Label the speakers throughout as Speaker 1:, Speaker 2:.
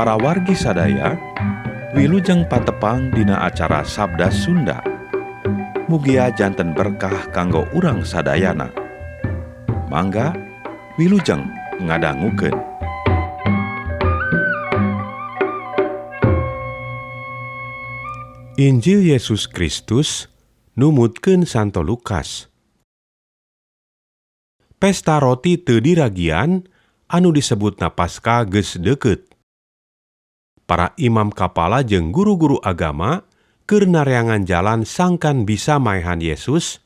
Speaker 1: Para wargi sadaya, wilujeng patepang dina acara Sabda Sunda. Mugia janten berkah kanggo urang sadayana. Mangga wilujeng ngadangukeun. Injil Yesus Kristus numutkeun Santo Lukas. Pesta roti teu diragian anu disebutna Paskah geus deukeut. Para imam kapala jeung guru-guru agama keur nareangan jalan sangkan bisa maehan Yesus,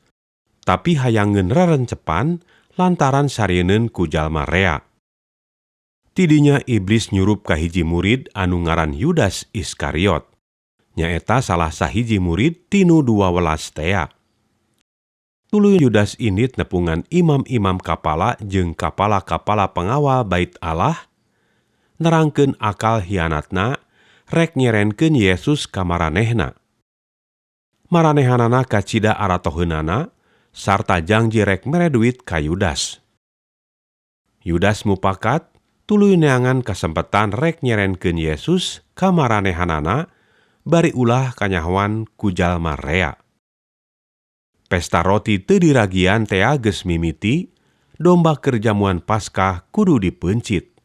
Speaker 1: tapi hayangeun rerencepan lantaran sarieun ku jalma rea. Tidinya iblis nyurup ka hiji murid anu ngaran Yudas Iskariot. Nyaeta salah sahiji murid tinu 12 tea. Tuluy Yudas indit nepungan imam-imam kapala jeung kapala-kapala pengawal bait Allah, nerangkeun akal hianatna rek nyerenkeun Yesus ka maranehna. Maranehanana kacida aratoheunana sarta jangji rek mere duit ka Yudas. Yudas mupakat tuluy neangan kasempetan rek nyerenkeun Yesus ka maranehanana bari ulah kanyahoan ku jalma rea. Pesta roti teu diragian tea geus mimiti, domba keur jamuan Paskah kudu dipeuncit.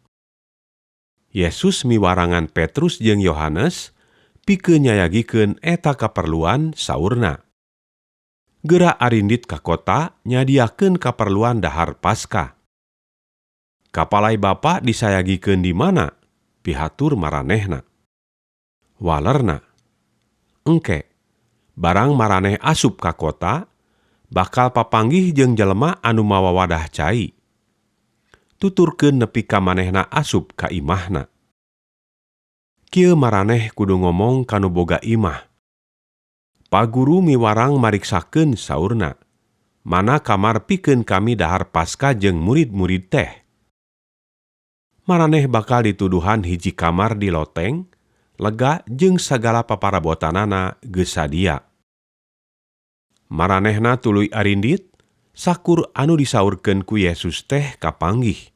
Speaker 1: Yesus miwarangan Petrus jeung Yohanes pikeun nyayagikeun eta kaperluan saurna. Geura arindit ka kota nyadiakeun kaperluan dahar Paskah. Kapalai Bapa disayagikeun di mana? Pihatur maranehna. Walerna. Engke, barang maraneh asup ka kota, bakal papanggih jeung jelema anu mawa wadah cai. Tuturkeun nepi ka manehna asup ka imahna. Kieu maraneh kudu ngomong ka nu boga imah. Paguru miwarang mariksakeun saurna, mana kamar pikeun kami dahar Paskah jeung murid-murid teh. Maraneh bakal dituduhan hiji kamar di loteng, lega jeung sagala paparabotanana geus sadia. Maranehna tuluy arindit, sakur anu disaurkeun ku Yesus teh kapanggih.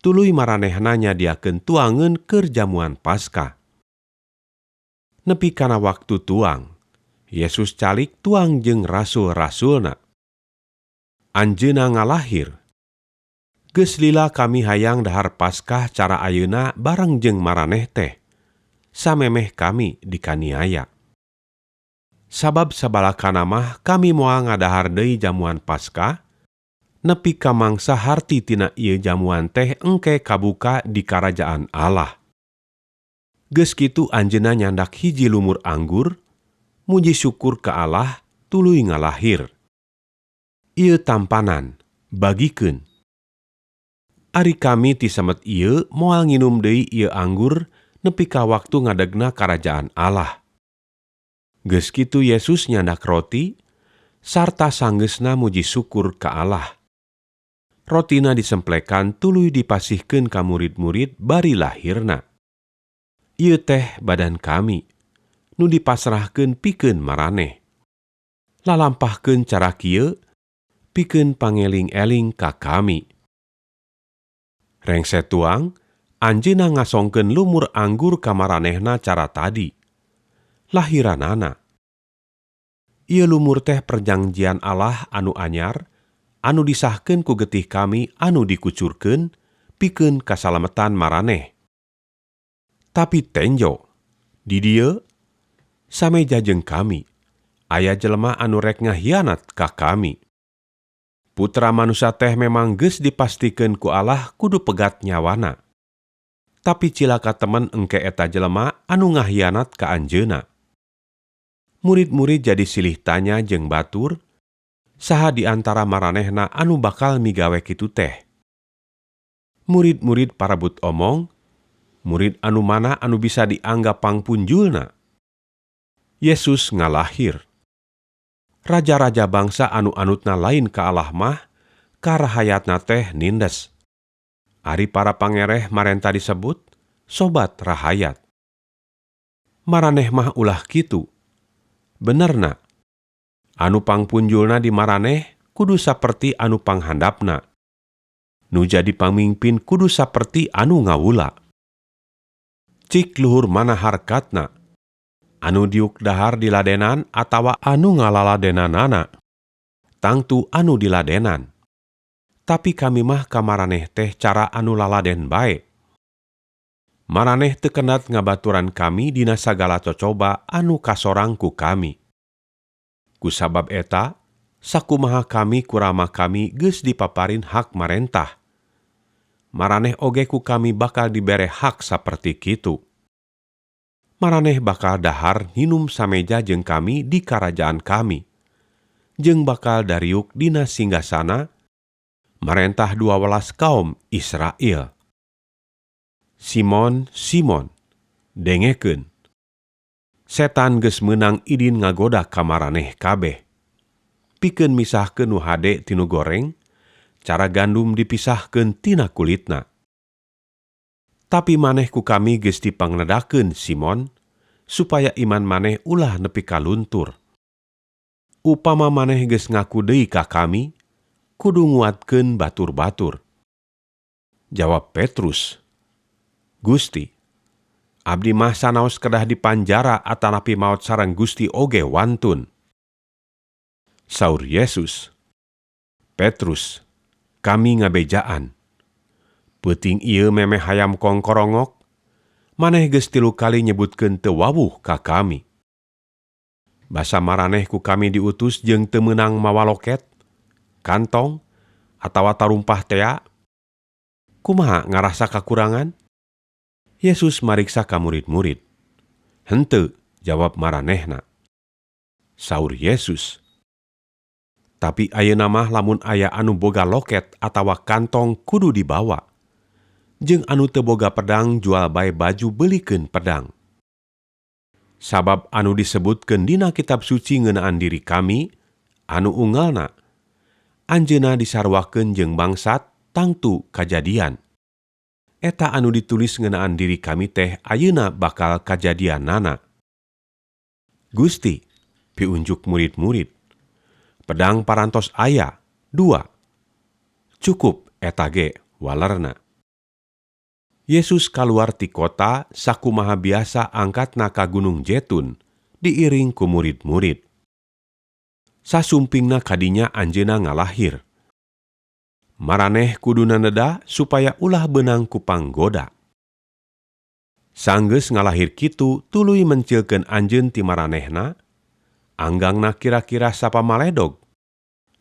Speaker 1: Tuluy maranehna nyadiakeun tuangeun keur jamuan Paskah. Nepi kana waktu tuang, Yesus calik tuang jeung rasul-rasulna. Anjeunna ngalahir. Geus lila kami hayang dahar Paskah cara ayeuna bareng jeung maraneh teh. Samemeh kami dikaniaya. Sabab sabalakana mah kami moal ngadahar deui jamuan Paskah, nepi ka mangsa harti tina ieu jamuan teh engke kabuka di karajaan Allah. Geus kitu anjeunna nyandak hiji lumur anggur, muji syukur ka Allah tuluy ngalahir. Ieu tampanan, bagikeun. Ari kami ti samet ieu moal nginum deui ieu anggur nepi ka waktu ngadegna karajaan Allah. Geus kitu Yesus nyandak roti, sarta sanggeusna muji syukur ka Allah. Rotina disemplekan tuluy dipasihkeun ka murid-murid bari lahirna. Ieu teh badan kami, nu dipasrahkeun pikeun maraneh. Lalampahkeun cara kieu, pikeun pangeling-eling ka kami. Rengse tuang, anjeunna ngasongkeun lumur anggur ka maranehna cara tadi. Lahiranana. Ieu lumur teh perjanjian Allah anu anyar, anu disahkeun ku getih kami anu dikucurkeun, pikeun kasalametan maraneh. Tapi tenjo, di dieu, sameja jeung kami, aya jelema anu rek ngahianat ka kami. Putra manusia teh memang geus dipastikeun ku Allah kudu pegat nyawana. Tapi cilaka temen engke eta jelema anu ngahianat ka anjeunna. Murid-murid jadi silih tanya jeung batur, saha di antara maranehna anu bakal migawe kitu teh. Murid-murid parabut omong, murid anu mana anu bisa dianggap pangpunjulna. Yesus ngalahir. Raja-raja bangsa anu anutna lain ka Allah mah, karahayatna teh nindes. Ari para pangereh marenta disebut sobat rahayat. Maraneh mah ulah kitu. Benerna, anu pangpunjulna di maraneh kudu saperti anu panghandapna. Nu jadi pamingpin kudu saperti anu ngawula. Cik luhur mana harkatna? Anu diuk dahar diladenan atawa anu ngalaladenanana? Tangtu anu diladenan. Tapi kami mah ka maraneh teh cara anu laladen bae. Maraneh teu kendat ngabaturan kami dina sagala cocoba anu kasorang ku kami. Kusabab eta, sakumaha kami ku Rama kami geus dipaparin hak marentah. Maraneh oge ku kami bakal dibere hak saperti kitu. Maraneh bakal dahar nginum sameja jeung kami di karajaan kami. Jeung bakal dariuk dina singgasana marentah 12 kaum Israel. Simon, Simon, dengekeun. Setan geus meunang idin ngagoda ka maraneh kabeh. Pikeun misahkeun nu hade ti nu goreng, cara gandum dipisahkeun tina kulitna. Tapi maneh ku kami geus dipangnedakeun, Simon, supaya iman maneh ulah nepi ka luntur. Upama maneh geus ngaku deui ka kami, kudu nguatkeun batur-batur. Jawab Petrus, Gusti, abdi mah sanaos kedah dipanjara atanapi maot sareng Gusti oge wantun. Saur Yesus, Petrus, kami ngabejaan. Peuting ieu memeh hayam kongkorongok, maneh geus 3 kali nyebutkeun teu wawuh ka kami. Basa maraneh ku kami diutus jeung teu meunang mawa loket, kantong, atawa tarumpah tea, kumaha ngarasa kakurangan? Yesus mariksa ka murid-murid. Henteu, jawab maranehna. Saur Yesus, tapi ayeuna mah lamun aya anu boga loket atawa kantong kudu dibawa. Jeung anu teu boga pedang jual bae baju beulikeun pedang. Sabab anu disebutkeun dina kitab suci ngeunaan diri kami, anu unggalna, anjeunna disaruakeun jeung bangsat tangtu kajadian. Eta anu ditulis ngeunaan diri kami teh ayeuna bakal kajadianana. Gusti, piunjuk murid-murid. Pedang parantos aya, 2. Cukup eta ge walerna. Yesus kaluar ti kota sakumaha biasa angkatna ka Gunung Jetun, diiring ku murid-murid. Sasumpingna kadinya anjeunna ngalahir. Maraneh kudu naneda supaya ulah beunang ku panggoda. Sanggeus ngalahir kitu tuluy mencilkeun anjeun ti maranehna, anggangna kira-kira sapamaledog.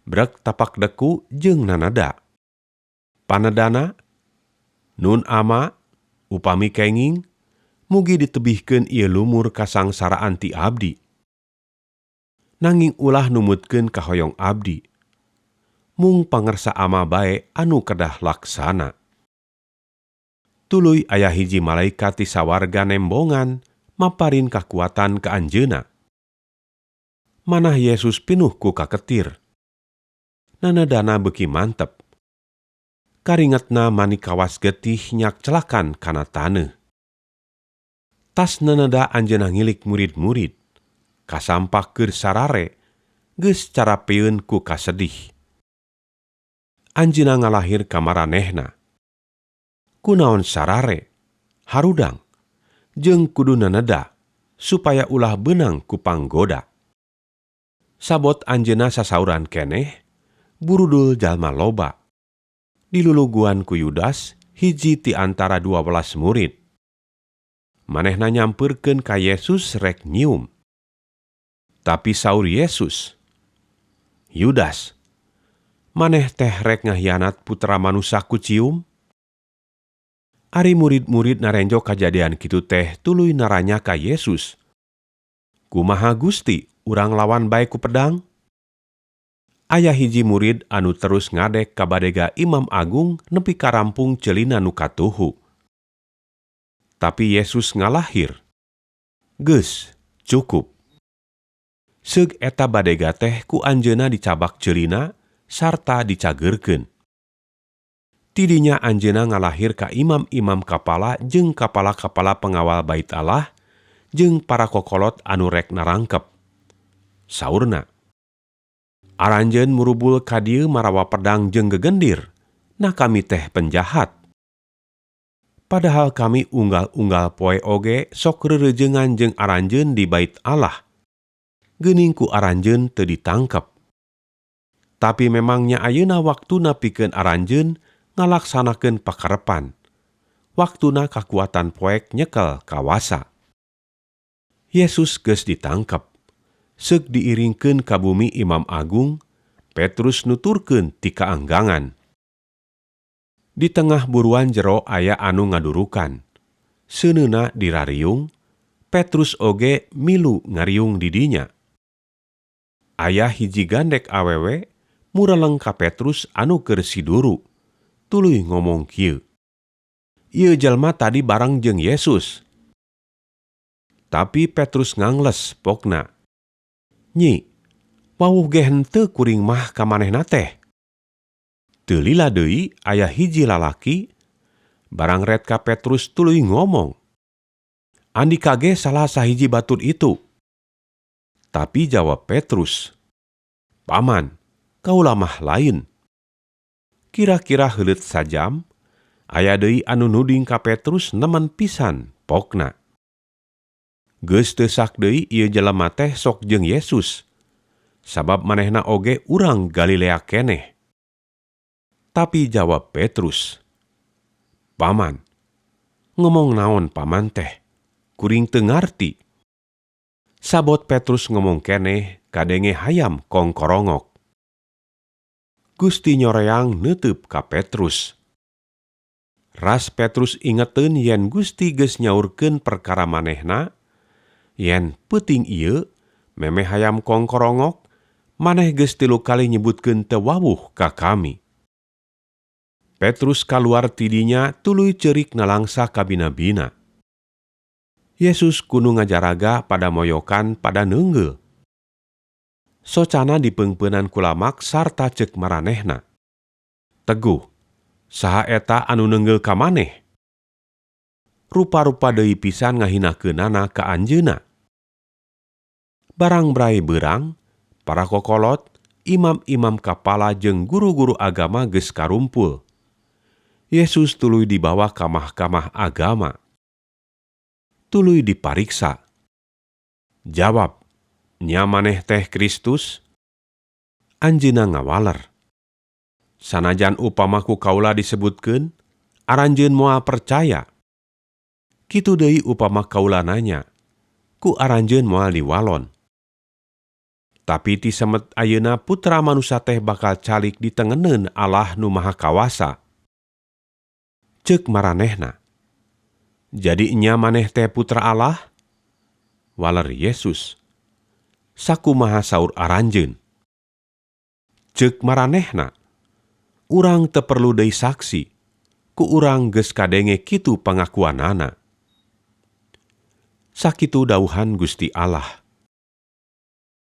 Speaker 1: Brek tapak deku jeung naneda. Panedana, nun ama, upami kenging, mugi ditebihkeun ieu lumur kasangsaraan ti abdi. Nanging ulah numutkeun kahoyong abdi. Mung pangersa ama bae anu kedah laksana. Tuluy aya hiji malaikat ti sawarga nembongan maparin kakuatan ka anjeunna. Manah Yesus pinuh ku kaketir. Nanadana beuki mantep. Karingetna mani kawas getih nyak celakan kana taneuh. Tas nanada anjeunna ngilik murid-murid. Kasampak keur sarare, geus carapeun ku kasedih. Anjeunna ngalahir ka maranehna. Kunaon sarare, harudang, jeung kudu naneda, supaya ulah beunang ku panggoda. Sabot anjeunna sasauran keneh, burudul jalma loba. Diluluguan ku Yudas, hiji ti antara 12 murid. Manehna nyampeurkeun ka Yesus rek nyium. Tapi saur Yesus, Yudas, maneh teh rek ngahianat putra manusa ku cium? Ari murid-murid narenjo kajadian kitu teh tuluy naranya ka Yesus. Kumaha Gusti, urang lawan bae ku pedang? Aya hiji murid anu terus ngadek ka badega Imam Agung nepi ka rampung celina nu katuhu. Tapi Yesus ngalahir. Geus, cukup. Seug eta badega teh ku anjeunna dicabak celina sarta dicageurkeun. Tidinya anjeunna ngalahir ka imam-imam kapala jeung kapala-kapala pengawal bait Allah jeung para kokolot anu rek narangkep. Saurna, aranjeun murubul ka dieu marawa pedang jeung gegendir, nah kami teh penjahat. Padahal kami unggal-unggal poe oge sok rerejengan jeung aranjeun di Bait Allah. Geuning ku aranjeun teu ditangkep. Tapi memangnya ayeuna waktuna pikeun aranjeun ngalaksanakeun pakarepan. Waktuna kakuatan poek nyekel kawasa. Yesus geus ditangkep. Seuk diiringkeun ka bumi Imam Agung, Petrus nuturkeun ti kaanggangan. Di tengah buruan jero aya anu ngadurukan. Seuneuna dirariung, Petrus oge milu ngariung di dinya. Aya hiji gandek awewe mureleng ka Petrus anu keur siduru. Tuluy ngomong kieu. Ieu jalma tadi bareng jeung Yesus. Tapi Petrus ngangles pokna. Nyi, wawuh ge henteu kuring mah ka manehna teh. Teu lila deui aya hiji lalaki barang ret ka Petrus tuluy ngomong. Andika ge salah sahiji batur itu. Tapi jawab Petrus, Paman, kaula mah lain. Kira-kira heuleut sajam, aya deui anu nuding ka Petrus nemen pisan pokna. Geus teu sak deui ieu jelema teh sok jeung Yesus, sabab manehna oge urang Galilea keneh. Tapi jawab Petrus, Paman, ngomong naon paman teh, kuring teu ngarti. Sabot Petrus ngomong keneh kadenge hayam kongkorongok. Gusti nyoreang neuteub ka Petrus. Ras Petrus ingeteun yen Gusti geus nyaurkeun perkara manehna, yen peuting ieu memeh hayam kongkorongok, maneh geus 3 kali nyebutkeun teu wawuh ka kami. Petrus kaluar tidinya tuluy ceurik nalangsa ka bina-bina. Yesus kudu ngajaraga pada moyokan pada neunggeuh. Socana dipeungpeunan ku lamak sarta ceuk maranehna. Teguh, saha eta anu neunggeuh ka maneh? Rupa-rupa deui pisan ngahinakeunana ka anjeunna. Barang brai beurang, para kokolot, imam-imam kapala jeung guru-guru agama geus karumpul. Yesus tuluy dibawa ka mahkamah agama. Tuluy dipariksa. Jawab, nya maneh teh Kristus? Anjeunna ngawaler. Sanajan upama ku kaula disebutkeun, aranjeun moal percaya. Kitu deui upama kaula nanya, ku aranjeun moal diwalon. Tapi ti semet ayeuna putra manusa teh bakal calik di tengeneun Allah nu Maha Kawasa. Ceuk maranehna. Jadi nya maneh teh putra Allah? Waler Yesus. Sakumaha saur aranjeun? Ceuk maranehna. Urang teu perlu deui saksi, ku urang geus kadenge kitu pangakuanana. Sakitu dauhan Gusti Allah.